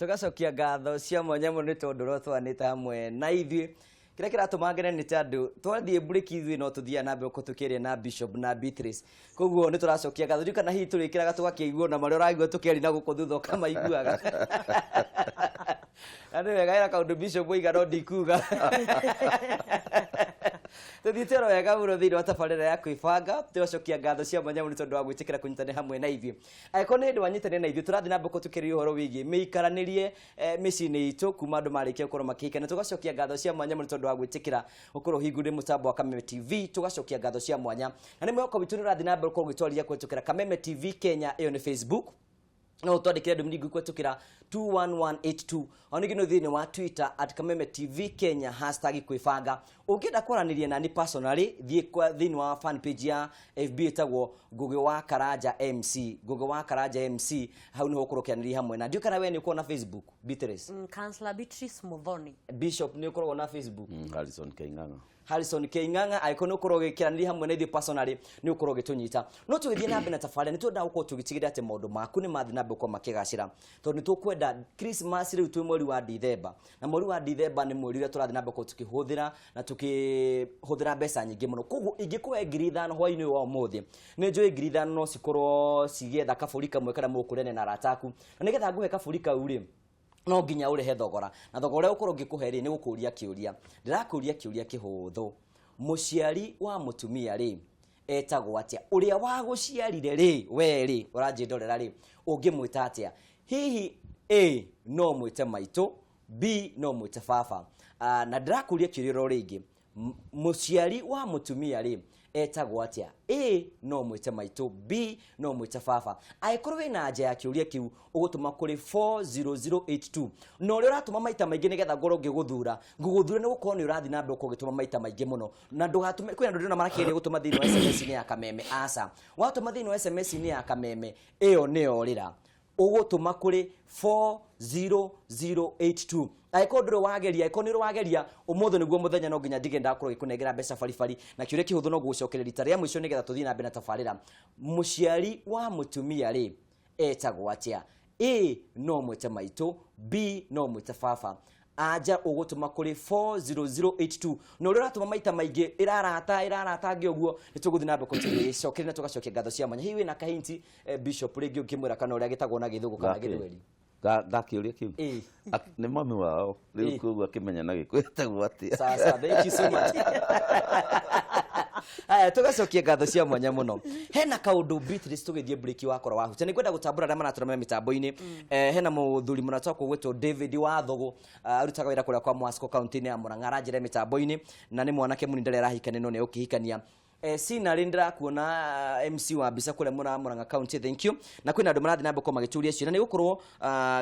Tũgacokia ngatho cia mwanya mũno nĩ tondũ ũrĩa twanĩte hamwe na ithuĩ. Kĩrĩa kĩratũma ngene nĩ tondũ twathiĩ break ithuĩ no tũthiaga na mbere gũkorwo tũkĩaria na Bishop na Beatrice. Koguo nĩ tũracokia ngatho. Ndiũĩ kana hihi tũrĩkĩraga tũgakĩigua ona marĩa ũraigua tũkĩaria na gũkũ thutha ũkamaiguaga. Na nĩ wega hena kaũndũ Bishop oiga no ndikuga. Tũthiĩte oro wega mũno thĩinĩ wa tabarĩra ya kwĩbanga. Tũgacokia ngatho cia mwanya mũno nĩ tondũ wa gwĩtĩkĩra kũnyitanĩra hamwe na ithuĩ. Angĩkorwo nĩ hĩndĩ wanyitanĩra na ithuĩ, tũrathiĩ na mbere tũkĩarĩrĩria ũhoro wĩgiĩ mĩikaranĩrie mĩciĩ-inĩ itũ kuma andũ marĩkia gũkorwo makĩhikania. Tũgacokia ngatho cia mwanya mũno tondũ wa gwĩtĩkĩra gũkorwo ũhingũrĩire mũtambo wa Kameme TV. Tũgacokia ngatho cia mwanya. Na nĩ mwĩhoko witũ nĩ ũrathiĩ na mbere gũkorwo ũgĩtwarĩria kũhetũkĩra Kameme TV Kenya, ĩyo nĩ Facebook. No ũtwandĩkĩre ndũmĩrĩri nguhĩ kũhetũkĩra 21182. O ningĩ no thĩinĩ wa Twitter @KamemeTVKenya #kwĩbanga. Ũngĩenda kwaranĩria nani personally, thiĩ kwa thĩinĩ wa fan page ya FB ĩtagwo Ngũgĩ wa Karanja MC. Ngũgĩ wa Karanja MC, hau nĩho ũkorwo ũkĩaranĩria hamwe na. Ndiũĩ kana we nĩ ũkoragwo na Facebook, Beatrice? Counselor Beatrice Muthoni. Bishop nĩ ũkoragwo na Facebook? Harrison K. Ng'ang'a. Harrison K. Ng'ang'a, angĩkorwo nĩ ũkorwo ũgĩkĩranĩria hamwe na ithuĩ personally, nĩ ũkorwo ũgĩtũnyita. No tũgĩthiĩ na mbere na tabarĩra, nĩ twendaga gũkorwo tũgĩtigĩrĩra atĩ maũndũ maku nĩ mathiĩ na mbere gũkorwo makĩgacĩra. Tondũ nĩ tũkwenda Christmas rĩu twĩ mweri wa Dithemba. Na mweri wa Dithemba nĩ mweri ũrĩa tũrathiĩ na mbere gũkorwo tũkĩhũthĩra na tũkĩhũthĩra mbeca nyingĩ mũno. Koguo ingĩkũhe 5,000 hwaĩ-inĩ ũyũ wa ũmũthĩ, nĩ njũĩ 5,000 no cikorwo cigĩetha kabũri kamwe karĩa mũkũrĩania na arata aku. Na nĩgetha ngũhe kabũri kau rĩ, no nginya ũrĩhe thogora. Na thogora ũrĩa ũkorwo ngĩkũhe rĩ, nĩ gũkũria kĩũria. Ndĩrakũria kĩũria kĩhũthũ. Mũciari wa mũtumia rĩ, etagwo atĩa? Ũrĩa wagũciarire rĩ, we rĩ, ũranjĩndorera rĩ, ũngĩmwĩta atĩa? Hihi A no mwĩte maitũ, B no mwĩte baba. Na ndĩrakũria kĩũria oro rĩngĩ. Mũciari wa mũtumia rĩ, etagwo atĩa? A no mwĩte maitũ, B no mwĩte baba. Angĩkorwo wĩna anja ya kĩũria kĩu, ũgũtũma kũrĩ 40082. Na ũrĩa ũratũma maita maingĩ nĩgetha ngorwo ngĩgũthura, ngũgũthura nĩ gũkorwo nĩ ũrathiĩ na mbere gũkorwo ũgĩtũma maita maingĩ mũno. Na ndũgatũme, kwĩna andũ ndĩrona marakĩgeria gũtũma thĩinĩ wa SMS-inĩ ya Kameme, aca. Watũma thĩinĩ wa SMS-inĩ ya Kameme, ĩyo nĩyo rĩra. Ũgũtũma kũrĩ 40082. Angĩkorwo ndũrĩ wageria, angĩkorwo nĩ ũrĩ wageria, ũmũthĩ nĩguo mũthenya no nginya ndige ndakorwo ngĩkũnengera mbeca baribari. Na kĩũria kĩhũthũ no gũgũcokeria rita rĩa mũico nĩgetha tũthiĩ na mbere na tabarĩra. Mũciari wa mũtumia rĩ, etagwo atĩa? A no mwĩte maitũ, B no mwĩte baba. Anja ũgũtũma kũrĩ 40082. Na ũrĩa ũratũma maita maingĩ ĩrarata ĩrarata ngĩ ũguo, nĩ tũgũthiĩ na mbere tũgĩcokeria na tũgacokia ngatho cia mwanya. Hihi wĩna kahinti Bishop rĩngĩ ũngĩmwĩra kana ũrĩa gĩtagwo na Gĩthũngũ kana Gakĩ? Gĩthweri? Gakĩũria kĩu? Ĩĩ. Nĩ mami wao rĩu Ĩĩ. koguo akĩmenya na Gĩkũyũ etagwo atĩa. Sawa sawa, thank you so much. Haya, tugacokia ngatho cia mwanya mũno. Hena kaũndũ Beatrice tũgĩthiĩ break wakora wahutia. Nĩ ngwenda gũtambũra arĩa maratũramĩra mĩtambo-inĩ. Hena mũthuri mũrata wakwa ũgwĩtwo David Wathogo, arutaga wĩra kũrĩa kwa Mwasco kaunti-inĩ ya Murang'a, aranjĩra mĩtambo-inĩ na nĩ mwanake mũnini ndarĩ arahikania no nĩ egũkĩhikania. Sinarĩ ndĩrakuona MC wa mbica kũrĩa Murang'a County, thank you. Na kwĩna andũ marathiĩ na mbere gũkorwo magĩtũria ciũria, na nĩ gũkorwo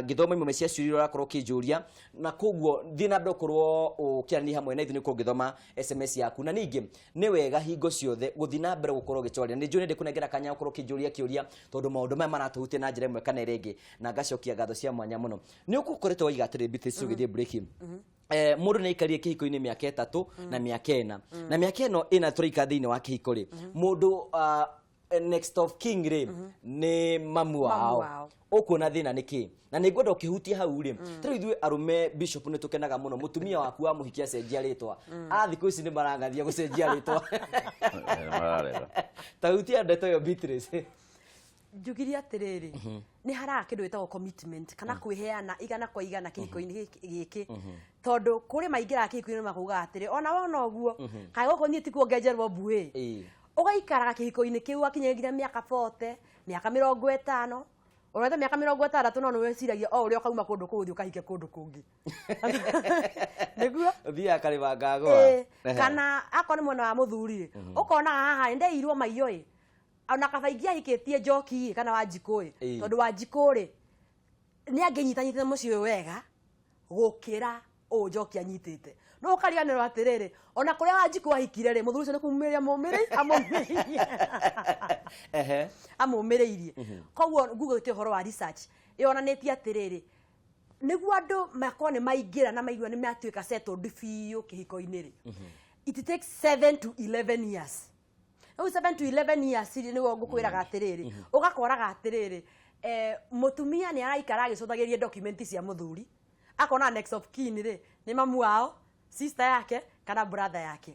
ngĩthoma imwe cia ciũria iria ũrakorwo ũkĩnjũria, na koguo thiĩ na mbere gũkorwo ũkĩaranĩria hamwe na ithuĩ nĩ ũkorwo ũgĩthoma SMS yaku. Na ningĩ nĩ wega hingo ciothe gũthiĩ na mbere gũkorwo ũgĩtwarĩra. Nĩ njũĩ nĩ ndĩkũnengera kanya gũkorwo ũkĩnjũria kĩũria, tondũ maũndũ maya maratũhutia na njĩra ĩmwe kana ĩrĩa ĩngĩ, na ngacokia ngatho cia mwanya mũno. Nĩ ũgũkoretwo waiga atĩrĩ Beatrice tũgĩthiĩ break, mũndũ nĩ aikarire kĩhiko-inĩ mĩaka 3 na mĩaka 4, na mĩaka ĩno ĩna tũraikara thĩinĩ wa kĩhiko rĩ, mũndũ next of king rĩ nĩ mamu wao. Wao. Ũkuona thĩna nĩ kĩ? Na nĩ ngwenda ũkĩhutia hau rĩ, ta rĩu ithuĩ arũme Bishop nĩ tũkenaga mũno mũtumia waku wa mũhiki acenjia rĩtwa. A thikũ ici nĩ marangathia gũcenjia rĩtwa. Mararega. Ta hutia ndeto ĩyo Beatrice. Njugire atĩrĩrĩ, nĩ haraga kĩndũ gĩtagwo commitment kana kwĩheana igana kwa igana kĩhiko-inĩ gĩkĩ, tondũ kũrĩ maingĩraga kĩhiko-inĩ makauga atĩrĩ, ona wona ũguo kaĩ gũkũ niĩ tikuo ngenjerwo mbuĩ. Ũgaikaraga kĩhiko-inĩ kĩu wakinya nginya mĩaka 40, mĩaka 50, ũrete mĩaka 60, no nĩ wĩciragia o ũrĩa ũkauma kũndũ kũu ũthiĩ ũkahike kũndũ kũngĩ nĩguo ũthiaga karĩma ngagũa. Kana akorwo nĩ mwena wa mũthuri rĩ, ũkonaga haha ndeirwo maiyo ĩ, ona kaba ingĩahikĩtie Njoki ĩ kana Wanjikũ ĩ, tondũ Wanjikũ rĩ nĩ angĩnyitanyitĩte mũciĩ ũyũ wega gũkĩra ũũ Njoki anyitĩte. No ũkariganĩrwo atĩrĩrĩ, ona kũrĩa Wanjikũ ahikire rĩ, mũthuri ũcio nĩ kũmũmĩrĩria amũmĩrĩirie. Amũmĩrĩirie. Koguo ngugĩte ũhoro wa research yonanĩtie atĩrĩrĩ, nĩguo andũ makorwo nĩ maingĩra na maigua nĩ matuĩka settled biũ kĩhiko-inĩ rĩ, it takes 7 to 11 years. Rĩu 7 to 11 years rĩ, nĩguo ngũkwĩraga atĩrĩrĩ, ũgakoraga atĩrĩrĩ, Mũtumia nĩ araikara agĩcũthagĩria document cia mũthuri, akona next of kin rĩ nĩ mamu wao, sister yake kana brother yake.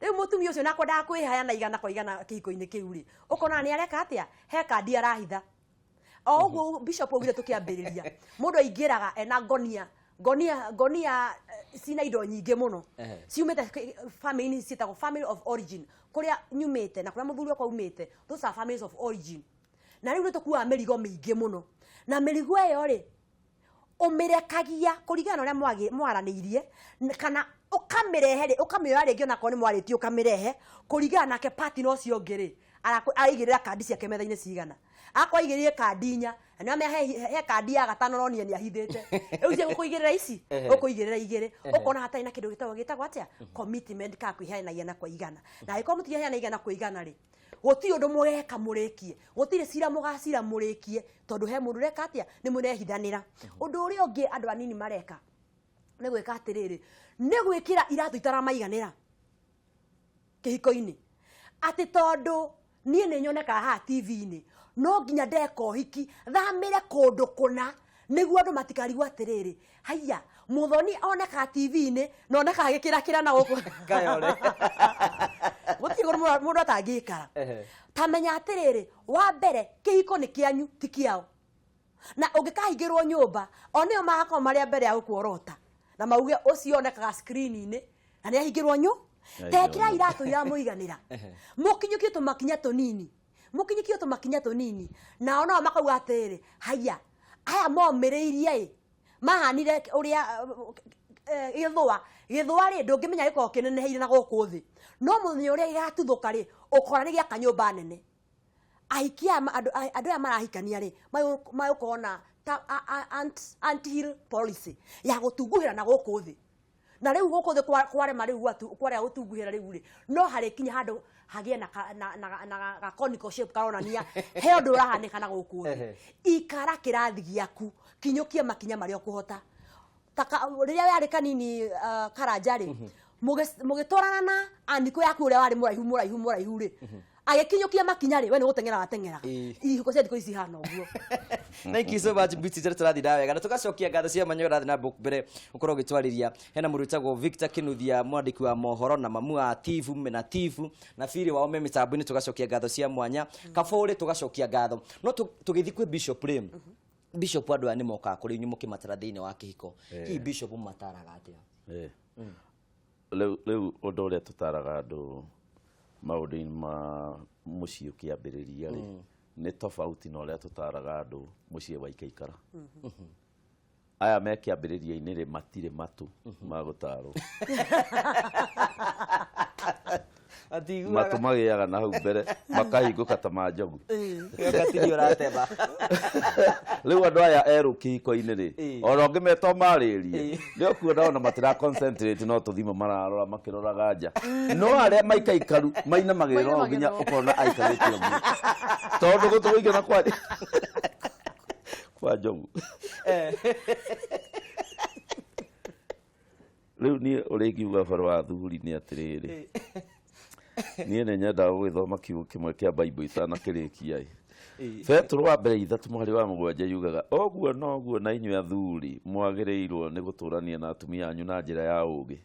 Rĩu mũtumia ũcio nakwendaga kwĩheana igana kwa igana kĩhiko-inĩ kĩu rĩ, ũkona nĩ areka atĩa, he kandi arahitha. O ũguo bishop augire tũkĩambĩrĩria, mũndũ aingĩraga ena ngonia ngonia ngonia, cina indo nyingĩ mũno ciumĩte family-inĩ ciĩtagwo family of origin, kũrĩa nyumĩte na kũrĩa mũthuri wakwa aumĩte. Those are families of origin. Na rĩu nĩ tũkuaga mĩrigo mĩingĩ mũno, na mĩrigo ĩyo rĩ, ũmĩrekagia kũringana na ũrĩa mwaranĩirie, kana ũkamĩrehe rĩ, ũkamĩoya rĩngĩ onakorwo nĩ mwarĩtie, ũkamĩrehe kũringana nake partner ũcio ũngĩ rĩ, araigĩrĩra kandi ciake metha-inĩ cigana. Akorwo aigĩrĩire kandi inya, na nĩwamenya he kandi ya gatano ronire nĩ ahithĩte, rĩu cia gũkũigĩrĩra ici ũkũigĩrĩra igĩrĩ, ũkona hatarĩ na kĩndũ gĩtagwo atĩa, commitment ka kwĩheana igana kwa igana. Na angĩkorwo mũtireheana igana kwa igana rĩ, gũtirĩ ũndũ mũgeka mũrĩkie, gũtirĩ cira mũgacira mũrĩkie, tondũ he mũndũ ũreka atĩa, nĩ mũrehithanĩra. Ũndũ ũrĩa ũngĩ andũ anini mareka nĩ gwĩka atĩrĩrĩ, nĩ gwĩkĩra iratũ itaramaiganĩra kĩhiko-inĩ, atĩ tondũ niĩ nĩ nyonekaga haha TV-inĩ, no nginya ndeka ũhiki thamĩre kũndũ kũna nĩguo andũ matikarigwo atĩrĩrĩ, haiya, Mũthoni onekaga TV-inĩ na onekaga agĩkĩrakĩra na gũkũ. Kayore. Gũtirĩ ũndũ mũndũ atangĩkara. Ta menya atĩrĩrĩ, wa mbere kĩhiko nĩ kĩanyu, ti kĩao, na ũngĩkahingĩrwo nyũmba o nĩo magakorwo marĩ a mbere ya gũkuorota na mauge ũcio onekaga screen-inĩ na nĩ ahingĩrwo nyu. Tekĩra iratũ iramũiganĩra, mũkinyũkie tũmakinya tũnini, mũkinyũkie tũmakinya tũnini, nao nao makauga atĩrĩrĩ, haiya, aya momĩrĩirie ĩ mahanire ũrĩa gĩthũa gĩthũa rĩ, ndũngĩmenya gĩkoragwo kĩneneheire na gũkũ thĩ, no mũthenya ũrĩa gĩgatuthũka rĩ, ũkora nĩ gĩaka nyũmba nene. Ahiki aya andũ aya marahikania rĩ, magũkorwo na ta ant hill policy ya gũtunguhĩra na gũkũ thĩ, na rĩu gũkũ thĩ kwarema rĩu kwarega gũtunguhĩra rĩu rĩ, no harĩkinya handũ hagĩe na ga conical shape karonania he ũndũ ũrahanĩka na gũkũ thĩ. Ikara kĩrathi gĩaku, kinyũkie makinya marĩa ũkũhota. Rĩrĩa yarĩ kanini, Karanja rĩ, mũgĩtwarana na anikũ yaku ũrĩa warĩ mũraihu mũraihu mũraihu rĩ, agĩkinyũkia makinya rĩ, we nĩ gũteng'era wateng'eraga. Ihiko cia thikũ ici ihana ũguo. Thank you so much, Beauty. Tũrĩ tũrathiĩ na wega na tũgacokia ngatho cia mwanya ũrathiĩ na mbere ũkorwo ũgĩtwarĩria. Hena mũndũ wĩtagwo Victor Kinuthia, mwandĩki wa mohoro, na mamu wa Tifu mena Tifu na Biri wao me mĩtambo-inĩ. Tũgacokia ngatho cia mwanya Kabũrĩ, tũgacokia ngatho. No tũgĩthiĩ kwĩ Bishop rĩ, Bishop, andũ aya nĩ mokaga kũrĩ inyuĩ mũkĩmatara thĩinĩ wa kĩhiko, hihi Bishop mataraga atĩa? Rĩu ũndũ ũrĩa tũtaraga andũ maũndũ-inĩ ma mũciĩ ũkĩambĩrĩria rĩ, nĩ tofauti na ũrĩa tũtaraga andũ mũciĩ waikaikara. Aya me kĩambĩrĩria-inĩ rĩ, matirĩ matũ ma gũtarwo. Matiguaga. Matũ magĩaga na hau mbere makahingũka ta ma njogu. Gatirio ũratema. Rĩu andũ aya erũ kĩhiko-inĩ rĩ, ona ũngĩmeta ũmarĩrie, nĩ ũkuona ona matira concentrate, no tũthimũ mararora makĩroraga nja. No arĩa maikaikaru mainamagĩrĩra ũũ nginya ũkona aikarĩte ũguo, tondũ gũtũ gũingĩ kwa njogu. Rĩu niĩ ũrĩa ingiuga ũhoro wa athuri nĩ atĩrĩrĩ, niĩ nĩ nyendaga gũgĩthoma kiugo kĩmwe kĩa Bible itanakĩrĩkia ĩ. Petero wa mbere 3 mũhari wa 7 yugaga ũguo noguo na inyuĩ athuri mwagĩrĩirwo nĩ gũtũrania na atumia anyu na njĩra ya ũũgĩ.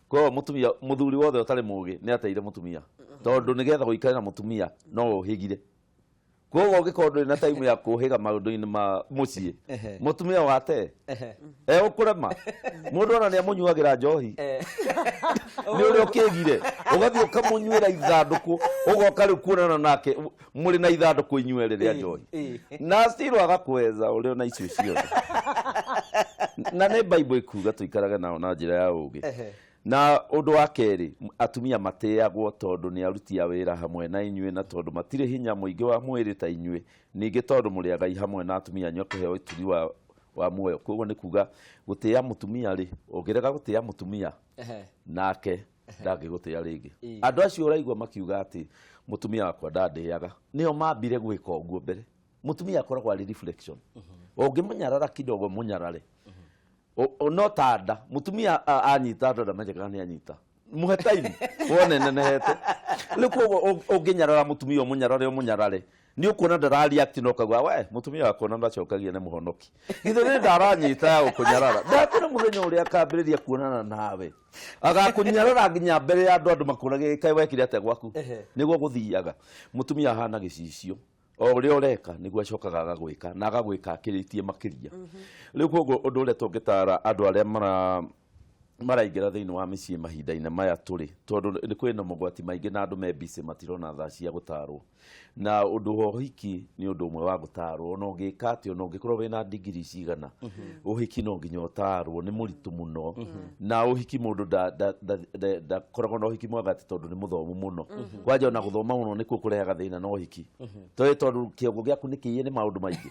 Koguo mũtumia, mũthuri wothe ũtarĩ mũũgĩ nĩ ateire mũtumia, tondũ nĩgetha ũikare na mũtumia no ũhĩgire. Koguo ũngĩkorwo ndũrĩ na time ya kũhĩga maũndũ-inĩ ma mũciĩ, mũtumia wate egũkũrema. Mũndũ ona nĩ amũnyuagĩra njohi nĩ ũrĩa ũkĩgire, ũgathiĩ ũkamũnyuĩra ithandũkũ, ũgoka rĩu kuonana nake mũrĩ na ithandũkũ inyuerĩ rĩa njohi, na still agakweza ũrĩ ona icio ciothe. Na nĩ Bible ĩkuga tũikarage nao na njĩra ya ũũgĩ. Na ũndũ wa kerĩ, atumia matĩagwo tondũ nĩ aruti a wĩra hamwe na inyuĩ, na tondũ matirĩ hinya mũingĩ wa mwĩrĩ ta inyuĩ, ningĩ tondũ mũrĩ agai hamwe na atumia anyu a kũheo ũtugi wa muoyo. Koguo nĩ kuga gũtĩa mũtumia rĩ, ũngĩrega gũtĩa mũtumia, nake ndangĩgũtĩa rĩngĩ. Andũ acio ũraigua makiuga atĩ mũtumia wakwa ndandĩaga, nĩo mambire gwĩka ũguo mbere. Mũtumia akoragwo arĩ reflection. Ũngĩmũnyarara kidogo, mũnyarare no ta nda, mũtumia anyita nda ndamenyekaga nĩ anyita, mũhe time wone nenehete. Rĩu koguo ũngĩnyarara mũtumia, ũmũnyarare ũmũnyarare. Nĩ ũkuona ndarareact na ũkauga we mũtumia wakwa ona ndacokagia nĩ mũhonoki. Githĩ nĩ ndaranyita ya gũkũnyarara. Ndakwĩra mũthenya ũrĩa akambĩrĩria kuonana nawe. Agakũnyarara nginya mbere ya andũ, andũ makũragie kaĩ wekire atĩa gwaku. Nĩguo gũthiaga. Mũtumia ahana gĩcicio. O ũrĩa ũreka nĩguo acokaga agagwĩka na agagwĩka akĩrĩtie makĩria. Rĩu koguo ũndũ ũrĩa tũngĩtara andũ arĩa maraingĩra thĩinĩ wa mĩciĩ mahinda-inĩ maya tũrĩ, tondũ nĩ kwĩna mogwati maingĩ na andũ me busy matirona thaa cia gũtarwo. Na ũndũ wa ũhiki nĩ ũndũ ũmwe wa gũtarwo, ona ũngĩka atĩa, ona ũngĩkorwo wĩna ndigiri cigana, ũhiki no nginya ũtarwo, nĩ mũritũ mũno. Na ũhiki mũndũ ndakoragwo na ũhiki mwega atĩ tondũ nĩ mũthomu mũno. Kwanja ona gũthoma mũno nĩkuo kũrehaga thĩna na ũhiki. Tondũ kĩongo gĩaku nĩ kĩiye nĩ maũndũ maingĩ.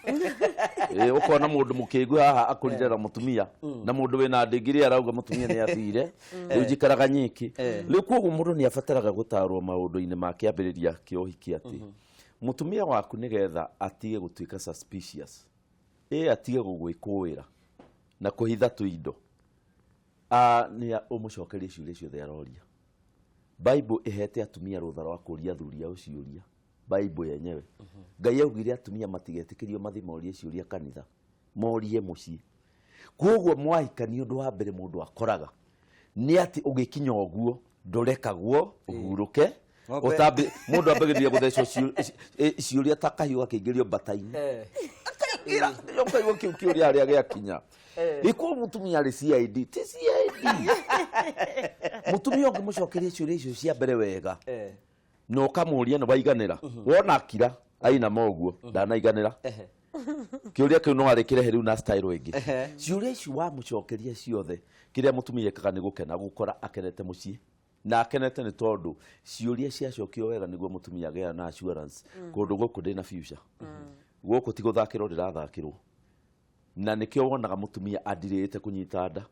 Ũkona mũndũ mũkĩngu haha akũrire na mũtumia, na mũndũ wĩna ndigiri arauga mũtumia nĩ athire, rĩu njikaraga nyiki. Rĩu koguo mũndũ nĩ abataraga gũtarwo maũndũ-inĩ ma kĩambĩrĩria kĩa ũhiki atĩ mũtumia waku nĩgetha atige gũtuĩka suspicious, atige gũgwĩkũĩra na kũhitha tũindo, nĩ ũmũcokerie ciũria ciothe aroria. Bible ĩhete atumia rũtha rwa kũria athuri ao ciũria. Bible yenyewe. Ngai augire atumia matigetĩkĩrio mathiĩ morie ciũria kanitha, morie mũciĩ. Koguo mwahikania ũndũ wa mbere mũndũ akoraga nĩ atĩ ũgĩkinya ũguo ndũrekagwo ũhurũke. Ũtambi mũndũ ambagĩrĩria gũthecwo ciũria ta kahiũ gakĩingĩrio mbata-inĩ. Akaingĩra, ũkaigua kĩu kĩũria harĩa gĩakinya. Ĩkorwo mũtumia arĩ CID, ti CID. Mũtumia ũngĩmũcokeria ciũria icio cia mbere wega, na ũkamũria nĩ waiganĩra, wona akira ainama ũguo, ndanaiganĩra. Kĩũria kĩu no arĩkĩrehe rĩu na style ĩngĩ. Ciũria ici wamũcokeria ciothe, kĩrĩa mũtumia ekaga nĩ gũkena, gũkora akenete mũciĩ. Na akenete nĩ tondũ ciũria ciacokio wega nĩguo mũtumia agĩa na assurance, kũndũ gũkũ ndĩna future. Gũkũ ti gũthakĩrwo ndĩrathakĩrwo. Na nĩkĩo wonaga mũtumia andirĩte kũnyita nda,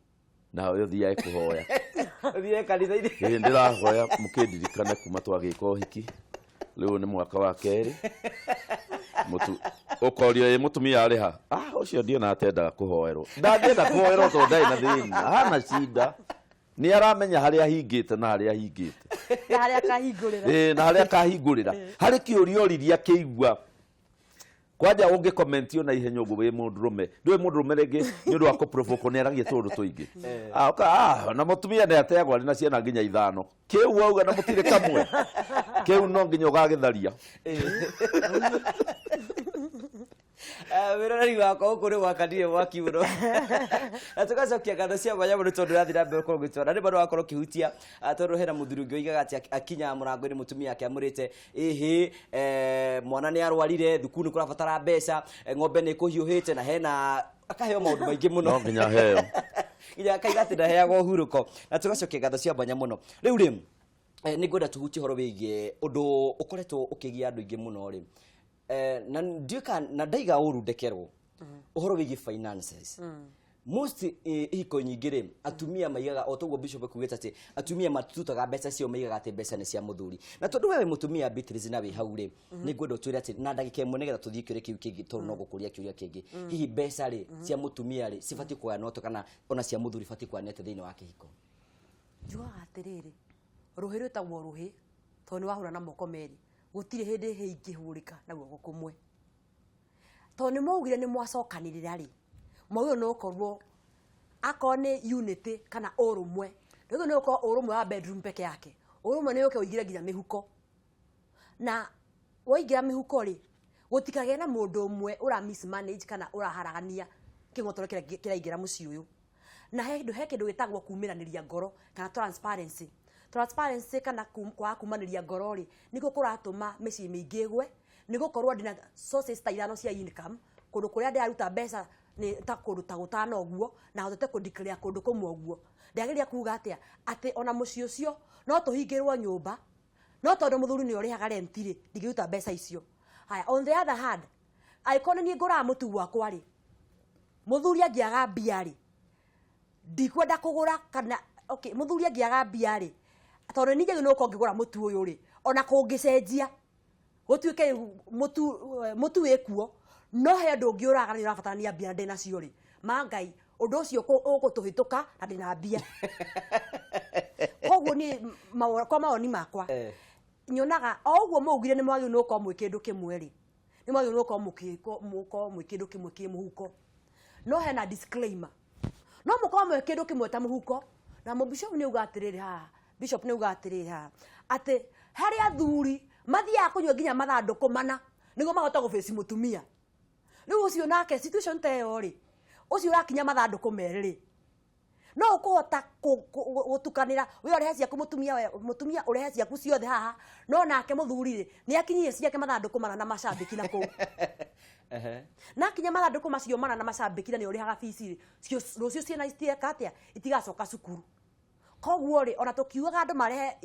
nawe ũthiage kũhoya. Ũthiage kanitha-inĩ. Ĩĩ, ndĩrahoya mũkĩndirikane kuma twagĩka ũhiki. Rĩu nĩ mwaka wa kerĩ. Ũkorio ĩ mũtumia arĩ ha? Ũcio ndiona atendaga kũhoerwo. Ndangĩenda kũhoerwo tondũ ndarĩ na thĩna. Hana cinda. Nĩ aramenya harĩa ahingĩte na harĩa ahingĩte. Na harĩa akahingũrĩra. Ĩĩ, na harĩa akahingũrĩra. Harĩ kĩũria oririe akĩigua. Kwanja ũngĩ-comment na ihenya ũguo wĩ mũndũrũme. Ndũĩ mũndũrũme rĩngĩ nĩ ũndũ wa kũ-provoke nĩ aragia tũũndũ tũingĩ. Na mũtumia nĩ ateagwo arĩ na ciana nginya ithano. Kĩu wauga na mũtirĩ kamwe. Kĩu no nginya ũgagĩtharia. Wĩroreri wakwa gũkũ nĩ gwakanire mwaki mũno. Na tũgacokia ngatho cia mwanya mũno tondũ ũrathiĩ na mbere gũkorwo ũgĩtwara. Nĩ bado wakorwo ũkĩhutia, tondũ hena mũthuri ũngĩ oigaga atĩ akinya mũrango-inĩ mũtumia ake amũrĩte, ĩhĩ, mwana nĩ arwarire, thukuru nĩ kũrabatara mbeca, ng'ombe nĩ ĩkũhiũhĩte na hena akaheo maũndũ maingĩ mũno. No nginya heo. Nginya akaiga atĩ ndaheagwo ũhurũko. Na tũgacokia ngatho cia mwanya mũno. Rĩu rĩ, nĩ ngwenda tũhutie ũhoro wĩgiĩ ũndũ ũkoretwo ũkĩgia andũ aingĩ mũno rĩ. Na ndiũĩ kana na ndaiga ũru ndekerwo. Ũhoro wĩgiĩ finances. Most ihiko nyingĩ rĩ, atumia maigaga o toguo Bishop ekugĩte atĩ atumia matututaga mbeca ciao, maigaga atĩ mbeca nĩ cia mũthuri. Na tondũ we wĩ mũtumia Beatrice na wĩ hau rĩ, nĩ ngwenda ũtwĩre atĩ na ndagĩka ĩmwe nĩgetha tũthiĩ kĩũria kĩu kĩngĩ tondũ no gũkũria kĩũria kĩngĩ. Hihi mbeca rĩ, cia mũtumia rĩ, cibatiĩ kũgayanwo atĩa kana ona cia mũthuri ibatiĩ kũgayanwo atĩa thĩinĩ wa kĩhiko? Njugaga atĩrĩrĩ, rũhĩ rwĩtagwo rũhĩ tondũ nĩ wahũra na moko merĩ. Gũtirĩ hĩndĩ hĩ ingĩhũrĩka na guoko kũmwe. Tondũ nĩ mwaugire nĩ mwacokanĩrĩra rĩ, mwaugire no ũkorwo akorwo nĩ unity kana ũrũmwe, ndũgĩ nĩ ũkorwo ũrũmwe wa bedroom peke yake, ũrũmwe nĩ ũke ũingĩre nginya mĩhuko. Na waingĩra mĩhuko rĩ, gũtikagĩe na mũndũ ũmwe ũra mismanage kana ũraharagania kĩng'otoro kĩrĩa kĩraingĩra mũciĩ ũyũ. Na he kĩndũ gĩtagwo kumĩranĩria ngoro kana transparency. Transparency kana kwaga kumanĩria ngoro rĩ, nĩkuo kũratũma mĩciĩ mĩingĩ ĩgwe, nĩ gũkorwo ndĩna sources ta ithano cia income, kũndũ kũrĩa ndĩraruta mbeca nĩ ta kũndũ ta gũtano ũguo, na hotete kũ declare kũndũ kũmwe ũguo. Ndĩrageria kuga atĩa, atĩ ona mũciĩ ũcio no tũhingĩrwo nyũmba, no tondũ mũthuri nĩwe ũrĩhaga rent rĩ, ndingĩruta mbeca icio. Haya, on the other hand, angĩkorwo nĩ niĩ ngũraga mũtu gwakwa rĩ, mũthuri angĩaga mbia rĩ, ndikwenda kũgũra kana okay, mũthuri angĩaga mbia rĩ, tondũ nĩ njagĩrĩirwo gũkorwo ngĩgũra mũtu ũyũ rĩ, ona kũngĩcenjia gũtuĩke rĩu mũtu wĩkuo, no he ũndũ ũngĩ ũraga nĩ ũrabatarania mbia na ndĩnacio rĩ, ma Ngai, ũndũ ũcio ũgũtũhĩtũka na ndĩna mbia. Koguo niĩ kwa mawoni makwa, nyonaga o ũguo maugire nĩ mwagĩrĩirwo nĩ gũkorwo mwĩ kĩndũ kĩmwe rĩ, Nĩ mwagĩrĩirwo gũkorwo mũkorwo mwĩ kĩndũ kĩmwe kĩ mũhuko. No hena disclaimer, no mũkorwo mwĩ kĩndũ kĩmwe ta mũhuko, na mũbishop nĩ auga atĩrĩrĩ haha, bishop nĩ auga atĩrĩrĩ haha atĩ harĩ athuri mathiaga kũnyua nginya mathandũkũ mana nĩguo mahote gũbĩci mũtumia. Rĩu ũcio nake situation ta ĩyo rĩ, ũcio ũrakinya mathandũkũ merĩ rĩ, no ũkũhota gũtukanĩra we ũrehe ciaku mũtumia, we mũtumia ũrehe ciaku ciothe haha, no nake mũthuri rĩ, nĩ akinyie ciake mathandũkũ mana na macambĩki na kũu. Na akinya mathandũkũ macio mana na macambĩki na nĩ ũrĩhaga bici rĩ, rũciũ ciana itieka atĩa, itigacoka cukuru. Koguo rĩ, ona tũkiugaga andũ marehe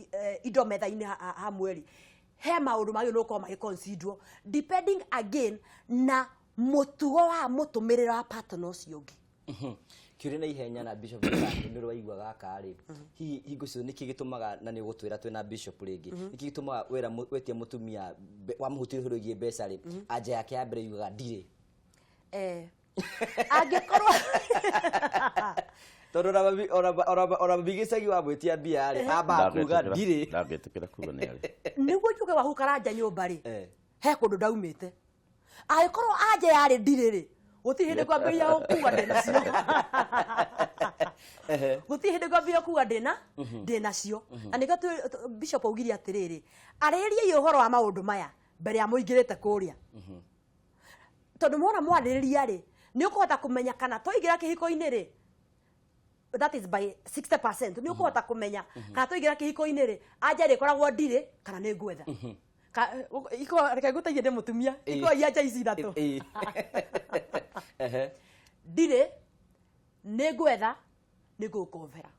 indo metha-inĩ hamwe rĩ, he maũndũ magĩrĩirwo gũkorwo magĩconsiderwo depending again na mũtugo wa mũtũmĩrĩre wa partner ũcio ũngĩ. Kĩũria na ihenya na bishop nĩ ũrwaigua gaka rĩ, hihi hingo ciothe nĩkĩ gĩtũmaga, na nĩ ũgũtwĩra twĩna bishop rĩngĩ, nĩkĩ gĩtũmaga wera wetia mũtumia wamũhutia ũhoro wĩgiĩ mbeca rĩ, anja yake ya mbere yugaga ndirĩ? Angĩkorwo Tondũ ona mami gĩcagi wamwĩtia mbia rĩ, ambaga kuga ndirĩ. Ndangĩtĩkĩra kuga nĩ arĩ. Nĩguo njuge wahukaranja nyũmba rĩ, he kũndũ ndaumĩte. Angĩkorwo anja yarĩ ndirĩ rĩ, gũtirĩ hĩndĩ ngwambĩrĩria gũkuga ndĩnacio. Gũtirĩ hĩndĩ ngwambĩrĩria kuga ndĩnacio. Na nĩkĩo bishop augire atĩrĩrĩ, arĩrĩriai ũhoro wa maũndũ maya mbere ya mũingĩrĩte kũrĩa. Tondũ mwona mwarĩrĩria rĩ, nĩ ũkũhota kũmenya kana twaingĩra kĩhiko-inĩ rĩ, that is by 60%, nĩ ũkũhota kũmenya kana twaingĩra kĩhiko-inĩ rĩ, anja ĩrĩkoragwo ndirĩ kana nĩ ngwetha. Reke ngũteithie ndĩ mũtumia. Iko anja ici ithatũ. Ndirĩ, nĩ ngwetha, nĩ ngũgũkombera.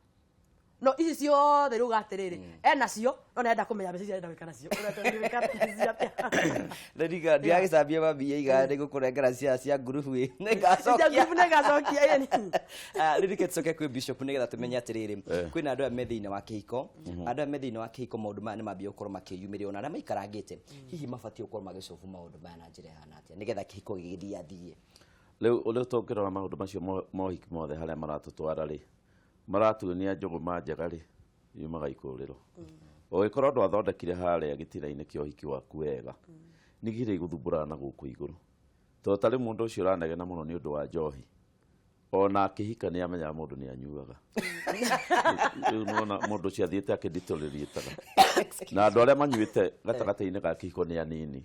No ici ciothe rĩu atĩrĩrĩ, enacio, no nĩarenda kũmenya mbeca icio arenda gwĩka nacio. Ũrenda gwĩka nacio atĩa? Ndirika ndiragĩcambia mami aiga nĩ ngũkũnengera cia ngurubu ĩ. Nĩngacokia. Cia ngurubu nĩngacokia, ĩni. Rĩu reke tũcoke kwĩ bishop nĩgetha tũmenye atĩrĩrĩ, kwĩna andũ aya me thĩinĩ wa kĩhiko, andũ aya me thĩinĩ wa kĩhiko maũndũ maya nĩ mambia gũkorwo makĩyumĩria, ona arĩa maikarangĩte, hihi mabatiĩ gũkorwo magĩcobu maũndũ maya na njĩra ĩhana atĩa nĩgetha kĩhiko gĩgĩthiathiĩ? Rĩu ũrĩa tũngĩrora maũndũ macio mohiki mothe harĩa maratũtwara rĩ, maratuonia njũgũma njega rĩ, yumaga ikũrĩro. Ũngĩkorwo ndwathondekire harĩa gĩtina-inĩ kĩa ũhiki waku wega, nĩ gĩrĩ igũthumbũraga na gũkũ igũrũ. Tondũ ta rĩu mũndũ ũcio ũranegena mũno nĩ ũndũ wa njohi, ona akĩhika nĩ amenyaga mũndũ nĩ anyuaga. Rĩu nĩwona mũndũ ũcio athiĩte akĩnditũrĩriĩtaga. Na andũ arĩa manyuĩte gatagatĩ-inĩ ga kĩhiko nĩ anini.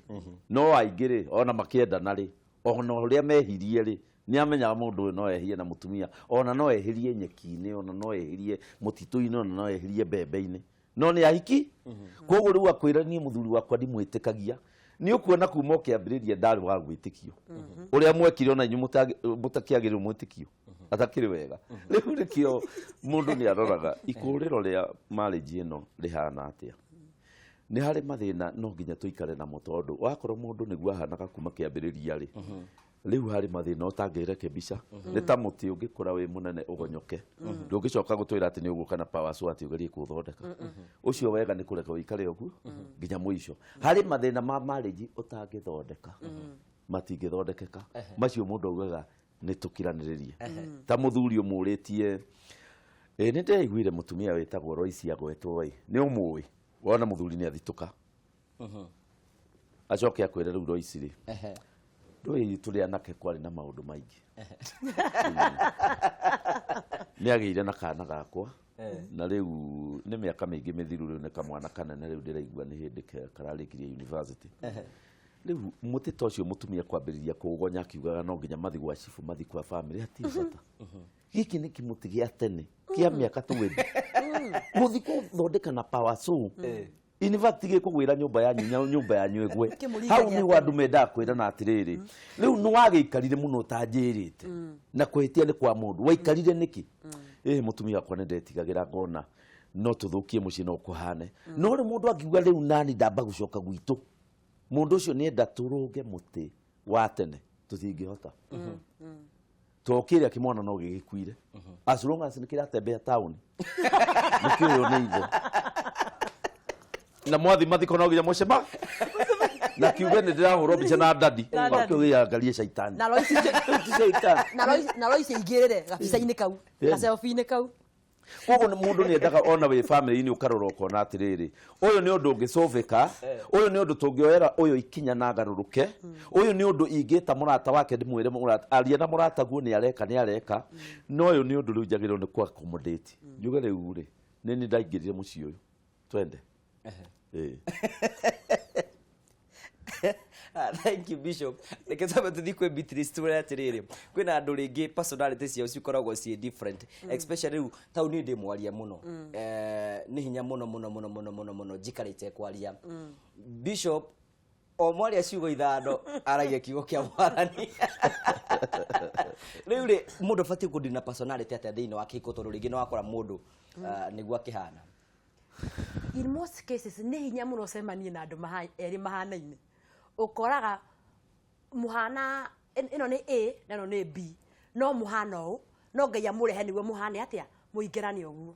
No aingĩ rĩ, ona makĩendana rĩ, ona ũrĩa mehirie rĩ, nĩ amenyaga mũndũ ũyũ no ehie na mũtumia, ona no ehĩrie nyeki-inĩ, ona no ehĩrie mũtitũ-inĩ, ona no ehĩrie mbembe-inĩ, no nĩ ahiki. Koguo rĩu akwĩra niĩ mũthuri wakwa ndimwĩtĩkagia. Nĩ ũkuona kuma ũkĩambĩrĩria ndarĩ wa gwĩtĩkio. Ũrĩa mwekire ona inyuĩ mũtakĩagĩrĩirwo mwĩtĩkio, atakĩrĩ wega. Rĩu nĩkĩo mũndũ nĩ aroraga ikũrĩro rĩa marriage ĩno rĩhana atĩa. Nĩ harĩ mathĩna no nginya tũikare namo, tondũ wakorwo mũndũ nĩguo ahanaga kuma kĩambĩrĩria rĩ, rĩu harĩ mathĩna ũtangĩrekebisha. Nĩ ta mũtĩ ũngĩkũra wĩ mũnene ũgonyoke, ndũngĩcoka gũtwĩra atĩ nĩ ũgũka na power saw atĩ ũgerie kũũthondeka. Ũcio wega nĩ kũreka ũikare ũguo nginya mũico. Harĩ mathĩna ma marriage ũtangĩthondeka, matingĩthondekeka. Macio mũndũ augaga nĩ tũkiranĩrĩrie. Ta mũthuri ũmũrĩtie, nĩ ndĩraiguire mũtumia wĩtagwo Royce agwetwo ĩ, nĩ ũmũĩ? Wona mũthuri nĩ athitũka. Acoke akwĩre rĩu Royce rĩ, ndũĩ tũrĩ anake kwarĩ na maũndũ maingĩ. Nĩ agĩire na kana gakwa, na rĩu nĩ mĩaka mĩingĩ mĩthiru, rĩu nĩ kamwana kanene, rĩu ndĩraigua nĩ hĩndĩ kararĩkirie university. Rĩu mũtĩ ta ũcio mũtumia kwambĩrĩria kũũgonya akiugaga no nginya mathi gwa cibũ, mathi kwa family, hatirĩ bata. Gĩkĩ nĩ kĩmũtĩ gĩa tene kĩa mĩaka 20. Gũthi kũthondeka na power saw. In fact gĩkũgwĩra nyũmba yanyu, nyũmba yanyu ĩgwe. Kĩmũringagia Hau nĩho andũ mendaga kwĩrana atĩrĩrĩ, rĩu nĩ wagĩikarire mũno ũtanjĩrĩte, na kũhĩtia nĩ kwa mũndũ. Waikarire nĩkĩ? Ĩĩ mũtumia wakwa nĩ ndetigagĩra ngona no tũthũkie mũciĩ no kũhane. No rĩu mũndũ angiuga rĩu nani ndamba gũcoka gwitũ, mũndũ ũcio nĩenda tũrũnge mũtĩ wa tene, tũtingĩhota. Tondũ kĩrĩa kĩmwana no gĩgĩkuire. As long as nĩ kĩratembea taũni, nĩkĩo ũyũ nĩ ithe. Na mwathi mathiko no nginya mũcema na kiuge nĩ ndĩrahũrwo mbica na dadi. Na daddy. Okĩũgĩa angarie caitani. Na Lois Ti caitani. Na Lois, na Lois aingĩrĩre gabica-inĩ kau, gaselfie-inĩ kau. Koguo mũndũ nĩ endaga ona wĩ family-inĩ ũkarora ũkona atĩrĩrĩ, ũyũ nĩ ũndũ ũngĩcũvĩka, ũyũ nĩ ũndũ tũngĩoera ũyũ ikinya na ngarũrũke, ũyũ nĩ ũndũ ingĩta mũrata wake ndĩmwĩre mũrata, aria na mũrata guo nĩ areka nĩ areka, no ũyũ nĩ ũndũ rĩu njagĩrĩirwo nĩ kũ accommodate. Njuge rĩu rĩ, nĩ niĩ ndaingĩrire mũciĩ ũyũ, twende. Ĩĩ. Ah, thank you, Bishop. Reke twambe tũthiĩ kwĩ Beatrice twĩre atĩrĩrĩ, kwĩna andũ rĩngĩ personality ciao cikoragwo ciĩ different, especially rĩu tau niĩ ndĩ mwaria mũno. Nĩ hinya mũno mũno mũno mũno mũno mũno njikarĩte kwaria. Bishop o mwaria ciugo ithano aragia kiugo kĩa Mwathani. Rĩu rĩ, mũndũ abatiĩ kũndina na personality atĩa thĩinĩ wa kĩhiko, tondũ rĩngĩ nĩ wakora mũndũ nĩguo akĩhana? In most cases nĩ hinya mũno ũcemanie na andũ erĩ mahanaine. Ũkoraga mũhana ĩno nĩ A na ĩno nĩ B, no mũhana ũũ, no Ngai amũrehe nĩguo mũhane atĩa, mũingĩrane ũguo.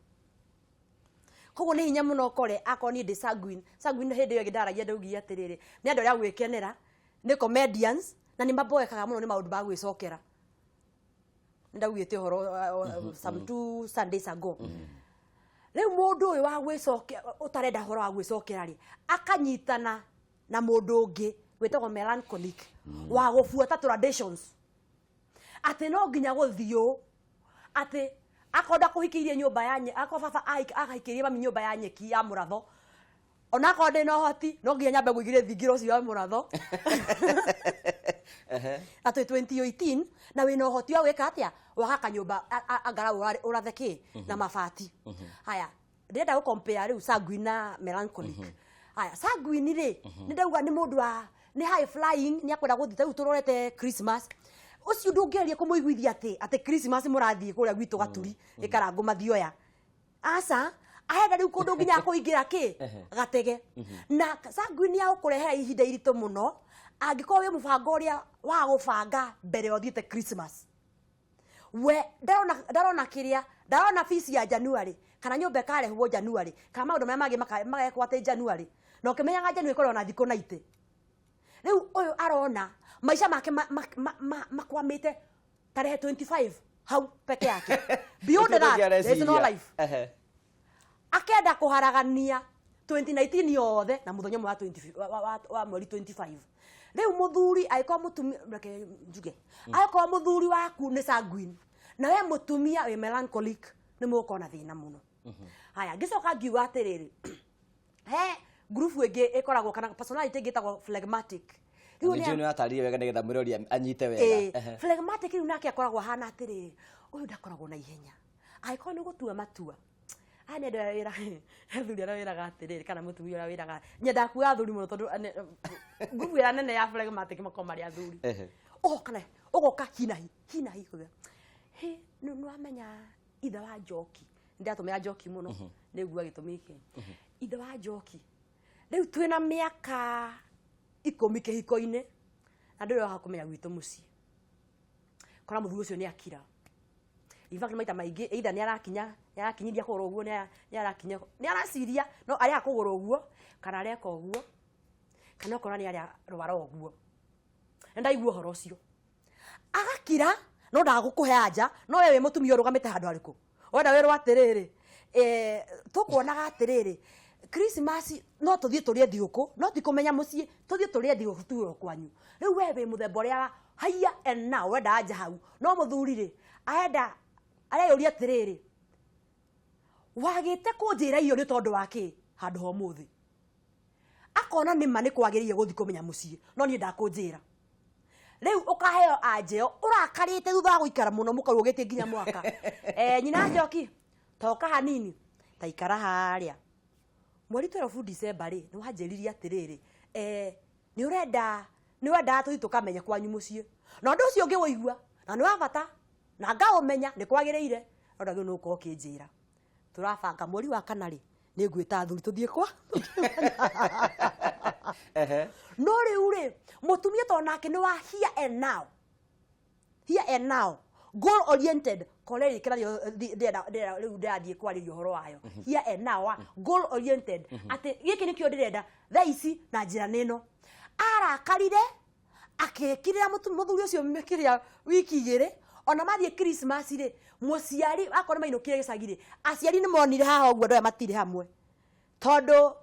Koguo nĩ hinya mũno ũkore akorwo niĩ ndĩ sanguine, sanguine hĩndĩ ĩyo ĩngĩ ndaragia ndaugire atĩrĩrĩ, nĩ andũ arĩa a gwĩkenera, nĩ comedians na nĩ maboekaga mũno nĩ maũndũ ma gwĩcokera. Ndaugĩte ũhoro some 2 Sundays ago. Rĩu mũndũ ũyũ wa gwĩcoke ũtarenda ũhoro wa gwĩcokera rĩ, akanyitana na mũndũ ũngĩ wĩtagwo melancholic, wa gũbuata traditions, atĩ no nginya gũthiĩ ũũ, atĩ akorwo ndakũhikĩirie nyũmba ya akorwo baba ahikĩirie mami nyũmba ya nyeki ya mũratho, onakorwo ndĩ na ũhoti, no nginya nyambe ngũigĩre thingira ũcio wa mũratho atĩ 2018 na wĩna ũhoti wa gwĩka atĩa, wagaka nyũmba angalau ũrathe kĩ na mabati. Haya, ndĩrenda gũ compare rĩu sanguine na melancholic. Haya, sanguine rĩ, nĩ ndauga nĩ mũndũ wa nĩ high flying, nĩ akwenda gũthiĩ. Rĩu tũrorete Christmas, ũcio ndũngĩgeria kũmũiguithia atĩ Christmas mũrathiĩ kũrĩa gwitũ Gaturi ĩkarangũ mathioya. Aca, arenda rĩu kũndũ nginya kũingĩra kĩ gatege. Na sanguine ya gũkũrehera ihinda iritũ mũno angĩkorwo wĩ mũbango ũrĩa wa gũbanga mbere ya ũthiĩte Christmas. We ndarona kĩrĩa ndarona fees ya January, kana nyũmba ĩkarehwo January, kana maũndũ marĩa mangĩ magekwo atĩ January, na ũkĩmenyaga January ĩkoragwo na thikũ 90. Rĩu ũyũ arona maica make makwamĩte tarehe 25 hau peke yake. Beyond that there is no life. Akenda kũharagania 2019 yothe na mũthenya ũmwe wa 20 wa mweri 25. Rĩu mũthuri angĩkorwo mũtumia, reke njuge, angĩkorwo mũthuri waku nĩ sanguine na we mũtumia wĩ melancholic, nĩ mũgũkorwo na thĩna mũno. Haya, ngĩcoka ngiuga atĩrĩrĩ, he group ĩngĩ ĩkoragwo kana personality ĩngĩ ĩtagwo phlegmatic. Rĩu nĩ nĩ watarire wega nĩgetha mwĩrori anyite wega. Phlegmatic rĩu nake akoragwo ahana atĩrĩrĩ, ũyũ ndakoragwo na ihenya angĩkorwo nĩ gũtua matua. Aya nĩ andũ arĩa wĩra athuri arĩa wĩraga atĩrĩrĩ, kana mũtumia ũrĩa wĩraga, nyendaga kuga athuri mũno tondũ ngubu ĩrĩa nene ya phlegmatic makoragwo marĩ athuri. Ũgoka na ũgoka hinahi hinahi kuga he nĩ wamenya ithe wa Njoki, ndĩratũmĩra Njoki mũno nĩguo gĩtũmi gĩkĩ, ithe wa Njoki rĩu twĩna mĩaka 10 kĩhiko-inĩ na ndũrĩ waga kũmenya gwitũ mũciĩ. Kora mũthuri ũcio nĩ akira. In fact, maita maingĩ either nĩ arakinya, nĩ arakinyiria kũgũrũ ũguo, nĩ arakinya, nĩ araciria no arĩa kũgũrũ ũguo kana areka ũguo, kana ũkora nĩ arĩa rwara ũguo. Na ndaigua ũhoro ũcio agakira, no ndagũkũhe anja. No we wĩ mũtumia ũrũgamĩte handũ harĩkũ, wenda wĩrwo atĩrĩrĩ, tũkuonaga atĩrĩrĩ, Christmas no tũthiĩ tũrĩe thigũkũ, no ti kũmenya mũciĩ, tũthiĩ tũrĩe thigũkũ tuo kwanyu. Rĩu we wĩ mũthemba ũrĩa wa haiya and now wenda anja hau, no mũthuri rĩ, arenda areyũria atĩrĩrĩ, wagĩte kũnjĩra irio nĩ tondũ wa kĩ handũ ha ũmũthĩ? Akona nĩ ma nĩ kwagĩrĩire gũthiĩ kũmenya mũciĩ, no niĩ ndakũnjĩra. Rĩu ũkaheo anja ĩyo ũrakarĩte thutha wa gũikara mũno mũkarũgĩtie nginya mwaka. Nyina Njoki, toka hanini, ta ikara harĩa. Mweri 12 December rĩ, nĩ wanjĩririe atĩrĩrĩ, nĩ ũrenda, nĩ wendaga tũthiĩ tũkamenye kwanyu mũciĩ. Na ũndũ ũcio ngĩwũigua na nĩ wa bata na ngaũmenya nĩ kwagĩrĩire, no ndagĩrĩirwo nĩ gũkorwo ũkĩnjĩra. Tũrabanga mweri wa kana rĩ, nĩ ngwĩta athuri tũthiĩ kwa. No rĩu rĩ, mũtumia tondũ nake nĩ wa here and now, here and now, goal oriented, choleric nayo ndĩrenda rĩu ndĩrathiĩ kwarĩria ũhoro wayo, here and now wa goal oriented, atĩ gĩkĩ nĩkĩo ndĩrenda thaa ici na njĩra nĩno. Arakarire akĩkirĩra mũthuri ũcio kĩrĩa wiki igĩrĩ. Ona mathiĩ Christmas rĩ, mũciari akorwo mainũkire gĩcagi rĩ, aciari nĩ monire haha ũguo andũ aya matirĩ hamwe, tondũ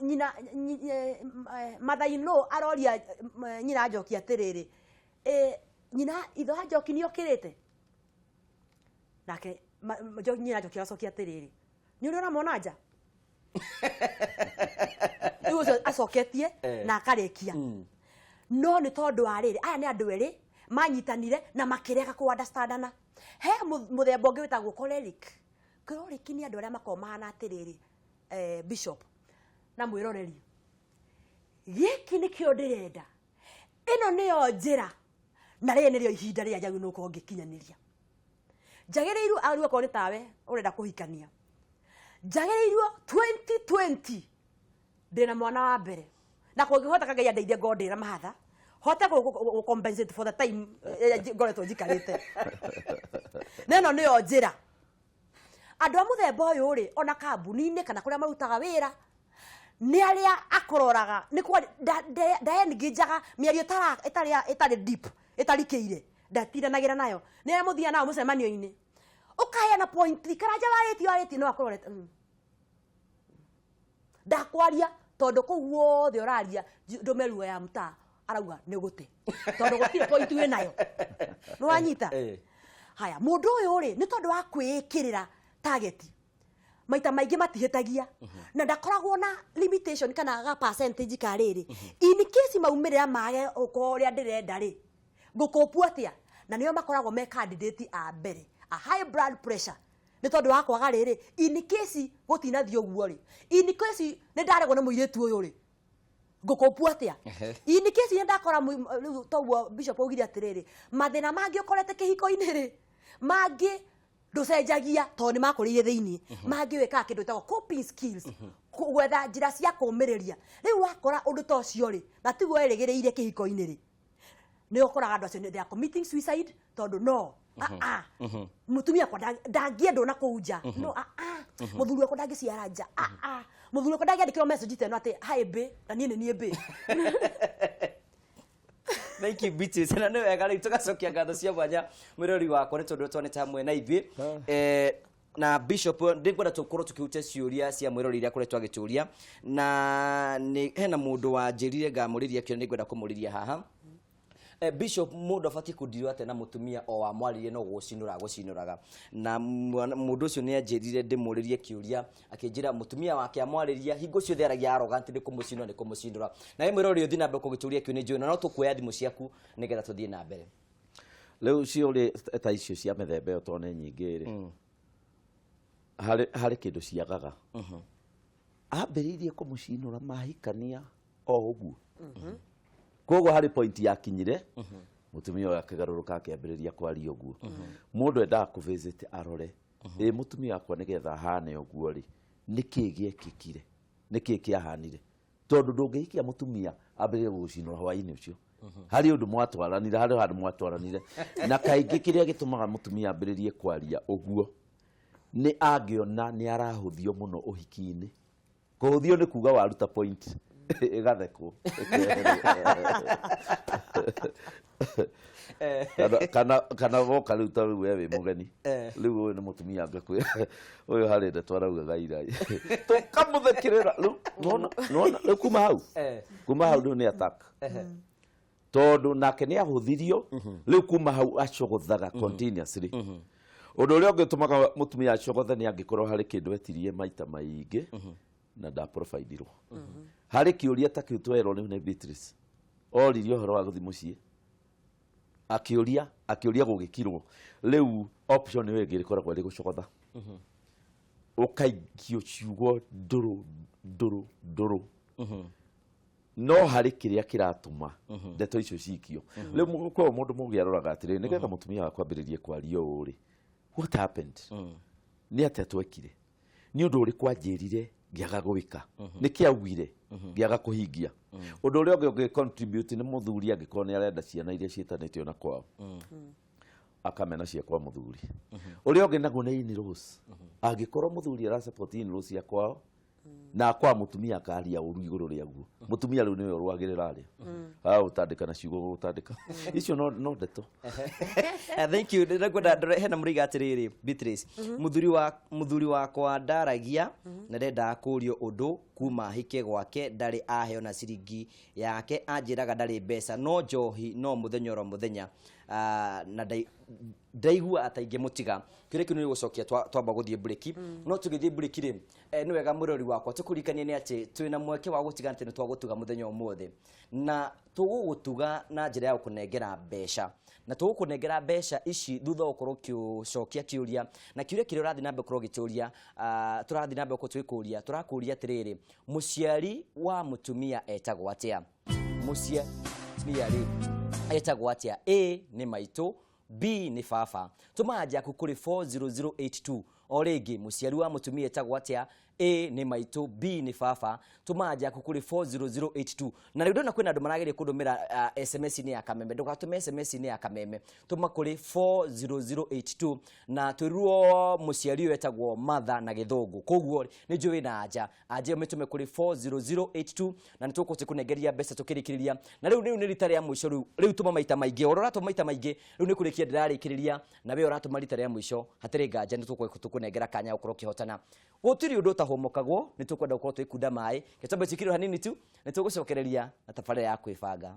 nyina mother-in-law aroria nyina Njoki atĩrĩrĩ, nyina ithe wa Njoki nĩ okĩrĩte? Nake nyina Njoki aracokia atĩrĩrĩ, nĩ ũrĩ ũramona nja? Rĩu ũcio acoketie na akarĩkia. No nĩ tondũ wa rĩrĩ, aya nĩ andũ erĩ manyitanire na makĩrega kũ understandana. He mũthemba ũngĩ wĩtagwo choleric. Choleric nĩ andũ arĩa makoragwo mahana atĩrĩrĩ, bishop na mwĩroreri, gĩkĩ nĩkĩo ndĩrenda, ĩno nĩyo njĩra, na rĩrĩ nĩrĩo ihinda rĩrĩa njagĩrĩirwo gũkorwo ngĩkinyanĩria. Njagĩrĩirwo arĩ okorwo nĩ tawe ũrenda kũhikania, njagĩrĩirwo 2020 ndĩna mwana wa mbere, na kũngĩhoteka Ngai andeithie ngorwo ndĩna mahatha hote gũ compensate for the time ngoretwo njikarĩte. Na ĩno nĩyo njĩra. Andũ a mũthemba ũyũ rĩ, ona kambuni-inĩ kana kũrĩa marutaga wĩra, nĩ arĩa akũroraga nĩ kwa ndaenginjaga mĩario ĩtarĩ deep, ĩtarikĩire, ndatindanagĩra nayo. Nĩ arĩa mũthiaga nao mũcemanio-inĩ, ũkaheana point, Karanja warĩtie warĩtie, no akũrorete. Ndakwaria tondũ kũu wothe ũraria ndũme ruo ya mtaa arauga nĩ gũte, tondũ gũtirĩ point wĩ nayo. Nĩ wanyita? Haya, mũndũ ũyũ rĩ, nĩ tondũ wa kwĩĩkĩrĩra target, maita maingĩ matihĩtagia, na ndakoragwo na limitation kana ga percentage ka rĩrĩ, in case maumĩrĩra mage gũkorwo ũrĩa ndĩrenda rĩ, ngũkũpu atĩa? Na nĩo makoragwo me candidate a mbere a high blood pressure, nĩ tondũ wa kwaga rĩrĩ, in case gũtinathiĩ ũguo rĩ, in case nĩ ndaregwo nĩ mũirĩtu ũyũ rĩ, ngũkũpu atĩa? In case nĩ ndakora rĩu toguo bishop augire atĩrĩrĩ, mathĩna mangĩ ũkorete kĩhiko-inĩ rĩ, mangĩ ndũcenjagia tondũ nĩ makũrĩire thĩinĩ, mangĩ wĩkaga kĩndũ gĩtagwo coping skills, gwetha njĩra cia kũũmĩrĩria. Rĩu wakora ũndũ ta ũcio rĩ, na tiguo werĩgĩrĩire kĩhiko-inĩ rĩ, nĩ ũkoraga andũ acio they are committing suicide, tondũ no mũtumia wakwa ndangĩendwo na kũu nja, no mũthuri wakwa ndangĩciara nja, mũthuri wakwa ndangĩandĩkĩrwo message ta ĩno atĩ hi bae, na niĩ nĩ niĩ bae. Thank you, Beatrice. Na nĩ wega rĩu tũgacokia ngatho cia mwanya mwĩrori wakwa nĩ tondũ twanĩte hamwe na ithuĩ. Na Bishop, ndĩngwenda tũkorwo tũkĩhutia ciũria cia mwĩrori iria akoretwo agĩtũria, na nĩ hena mũndũ wanjĩrire ngamũrĩria kĩo, nĩngwenda kũmũrĩria haha. Bishop, mũndũ abatiĩ kũndirwo atĩa na mũtumia o wamwarĩrie no gũcinũra gũcinũraga? Na mũndũ ũcio nĩ anjĩrire ndĩmũrĩrie kĩũria, akĩnjĩra mũtumia wake amwarĩria hingo ciothe aragia arrogant, nĩ kũmũcinũra nĩ kũmũcinũra. Na we mwĩrori ũthiĩ na mbere kũgĩtũria kĩu, nĩ njũĩ na no tũkuoya thimũ ciaku nĩgetha tũthiĩ na mbere. Rĩu ciũria ta icio cia mĩthemba ĩyo tondũ nĩ nyingĩ rĩ, harĩ kĩndũ ciagaga. Ambĩrĩirie kũmũcinũra mahikania o ũguo, koguo harĩ point yakinyire mũtumia ũyũ akĩgarũrũka akĩambĩrĩria kwaria ũguo. Mũndũ endaga kũ visit arore ĩ mũtumia wakwa nĩgetha ahane ũguo rĩ, nĩkĩ gĩekĩkire, nĩkĩ kĩahanire? Tondũ ndũngĩhikia mũtumia ambĩrĩrie gũgũcinũra hwaĩ-inĩ ũcio. Harĩ ũndũ mwatwaranire, harĩ handũ mwatwaranire. Na kaingĩ kĩrĩa gĩtũmaga mũtumia ambĩrĩrie kwaria ũguo nĩ angĩona nĩ arahũthio mũno ũhiki-inĩ. Kũhũthio nĩ kuga waruta point ĩgathekwo, ĩkeherio. Kana woka rĩu ta rĩu we wĩ mũgeni, rĩu ũyũ nĩ mũtumia ngakwĩra ũyũ harĩ ndeto araugaga ira tũkamũthekerera. Rĩu nĩwona rĩu kuma hau, kuma hau rĩu nĩ attack, tondũ nake nĩ ahũthirio. Rĩu kuma hau acogothaga continuously. Ũndũ ũrĩa ũngĩtũmaga mũtumia acogothe nĩ angĩkorwo harĩ kĩndũ etirie maita maingĩ na ndaprovidirwo. Harĩ kĩũria ta kĩu twerwo rĩu nĩ Beatrice, oririe ũhoro wa gũthiĩ mũciĩ, akĩũria akĩũria gũgĩkirwo. Rĩu option ĩyo ĩngĩ ĩkoragwo ĩrĩ gũcogotha, ũkaingio ciugo ndũrũ ndũrũ ndũrũ, no harĩ kĩrĩa kĩratũma ndeto icio cikio. Rĩu kwa mũndũ mũgĩ aroraga atĩrĩrĩ, nĩgetha mũtumia wakwa ambĩrĩrie kwaria ũũ rĩ, what happened? Nĩ atĩa twekire? Nĩ ũndũ ũrĩkũ anjĩrire ngĩaga gwĩka? Nĩ kĩ augire ngĩaga kũhingia? Ũndũ ũrĩa ũngĩ ũngĩ contribute nĩ mũthuri angĩkorwo nĩ arenda ciana iria ciĩtanĩtio na kwao, akamena cia kwa mũthuri. Ũrĩa ũngĩ naguo nĩ in-laws. Angĩkorwo mũthuri ara support in-laws cia kwao. Na kwa mutumia akaria ũru igũrũ rĩaguo, mutumia rĩu nĩwe ũrũagĩrĩra rĩ agũtandĩka na ciugo gũgũtandĩka icio no ndeto. Thank you. Ndĩrenda ndore hena mũriga atĩrĩrĩ, Beatrice, muthuri wakwa ndaragia na ndendaga kũrio ũndũ kuma hike gwake, ndarĩ aheo na ciringi yake, anjĩraga ndarĩ mbeca, no njohi no mũthenya oro mũthenya. Ah, na ndaigua ata ingĩmũtiga. Kĩũria kĩu nĩ gũcokia twamba gũthiĩ mburĩki. No tũgĩthiĩ mburĩki rĩ, nĩ wega mũrori wakwa tũkũririkanie nĩ atĩ twĩna mweke wa gũtiga atĩ nĩ twagũtuga mũthenya ũmũthĩ, na tũgũgũtuga na njĩra ya gũkũnengera mbeca, na tũgũkũnengera mbeca ici thutha wa gũkorwo ũkĩcokia kĩũria, na kĩũria kĩrĩa ũrathiĩ na mbere gũkorwo ũgĩtũria, tũrathiĩ na mbere gũkorwo tũgĩkũria, tũrakũria atĩrĩrĩ, mũciari wa mũtumia etagwo atĩa? Mũciari rĩ etagwo atĩa? A nĩ maitũ, B nĩ baba. Tũma anja yaku kũrĩ 40082. O rĩngĩ, mũciari wa mũtumia etagwo atĩa? A nĩ maitũ, B nĩ baba. Tũma anja yaku kũrĩ 40082. Na rĩu ndona kwĩna andũ marageria kũndũmĩra SMS-inĩ ya Kameme. Ndũgatũme SMS-inĩ ya Kameme, tũma kũrĩ 40082 na twĩrirwo mũciari ũyũ etagwo mother na Gĩthũngũ. Koguo nĩ njũĩ wĩna anja, anja ĩyo mĩtũme kũrĩ 40082 na nĩ tũgũkorwo tũkũnengeria mbeca tũkĩrĩkĩrĩria. Na rĩu nĩ rita rĩa mũico. Rĩu tũma maita maingĩ, o ũrĩa ũratũma maita maingĩ, rĩu nĩ kũrĩkia ndĩrarĩkĩrĩria, na we ũratũma rita rĩa mũico, hatirĩ nganja nĩ tũgũkorwo tũkũnengera kanya gũkorwo ũkĩhotana. Gũtirĩ ũndũ ũtahũmũkagwo. Nĩ tũkwenda gũkorwo tũgĩkunda maĩ gĩtombe cikirwo hanini tu, nĩ tũgũcokereria na tabarĩra ya Kwĩbanga.